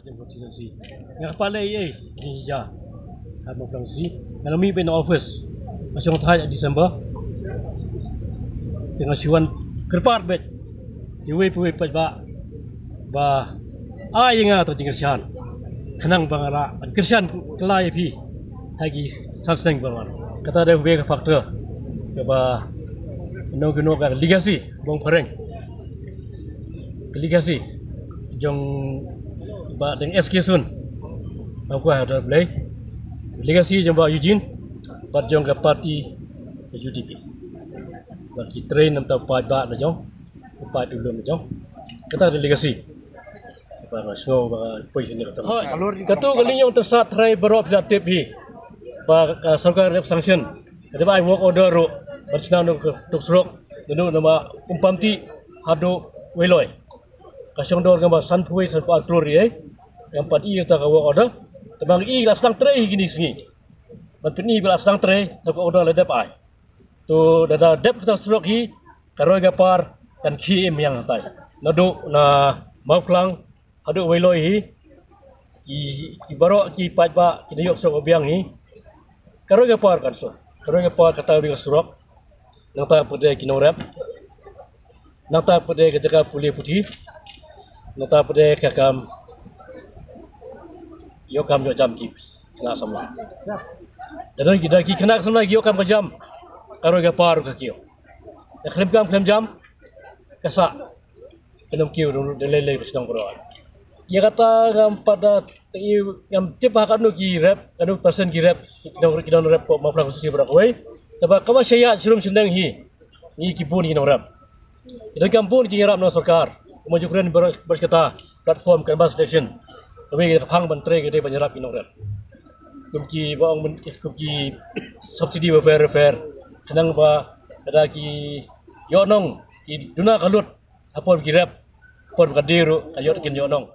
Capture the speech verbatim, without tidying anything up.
Jong constituency. Nga kpa lei ei jingja. Ka mo prang si. Nga la mih ban office. Nga shong thai December. Te nga shu wan kyrpad bad kiwei kiwei pat ba, ba ai ïa nga tang jingkyrshan. Khnang ba nga lah ban kyrshan kylla ïa phi ha ki san snem ba wan. Kata dei kawei ka factor kaba nongkyndong ka legacy ba ong phareng. Ka legacy jong Bah Deng S K Sun. Nang kwah ha Blei. Legacy jong Bah Eugene bad jong ka party U D P. Bad ki trei namar u paidbah la jong, u paid u lum la jong. Kata ka legacy. Ba nga sngew ba nga poi sini kata. Katu ka liñiong tyrsad trai baroh phi la tip hi. Ba ka sorkar dep sanction. Dep ai work order ruh ban shna noh ka tuk surok. Naduh na ma Umpamtih haduh Weiloi. Ka shong dor kaba sanphew wei sanphew ar klur ei. Ngam pat i ïa ka work order. Te ba ngi la sdang trei hi kine ki sngi. Ban pyni ba la sdang trei, te ka order la dep ai. To lada dep kata surok hi, ka roi ka par kan khie im ïa nga tai. Naduh na Mawphlang haduh Weiloi hi, ki, ki baroh ki paidbah ki nongïoh surok ba biang hi. Ka roi ka par kan sdang. Ka roi ka par kata ka surok. Nangta pat de ki nongrep. Nangta pat de ka jaka pule puthi. Nangta pat de ka kam ïoh kam ïoh jam ki khynnah samla. Da don ki, da ki khynnah samla ki ïoh kam ka jam, ka roi ka par ka kiew. Da khlem kam khlem jam, ka sah. Ka nongkiew da lei lei ka shnong baroh. Ïa kata ngam pat da, ngam tip ha kano ki rep, kano percent ki rep, ki nong, ki nongrep pdeng Mawphlang constituency baroh kawei. Te ba kaba sha ïa shrum shnong hi, ngi ki bun ki nongrep. Ki donkam bun ki ïarap na sorkar. Kumba ju kren baroh, baroh kata platform canvass election. Kawei ka phang ban trei ka dei ban ïarap ki nongrep. Kum ki ba ong, kum ki subsidy welfare, welfare. Khnang ba lada ki ïoh nong, ki duna ka lut ha por ki rep, por ka dei ruh ka ïoh, kin ïoh nong.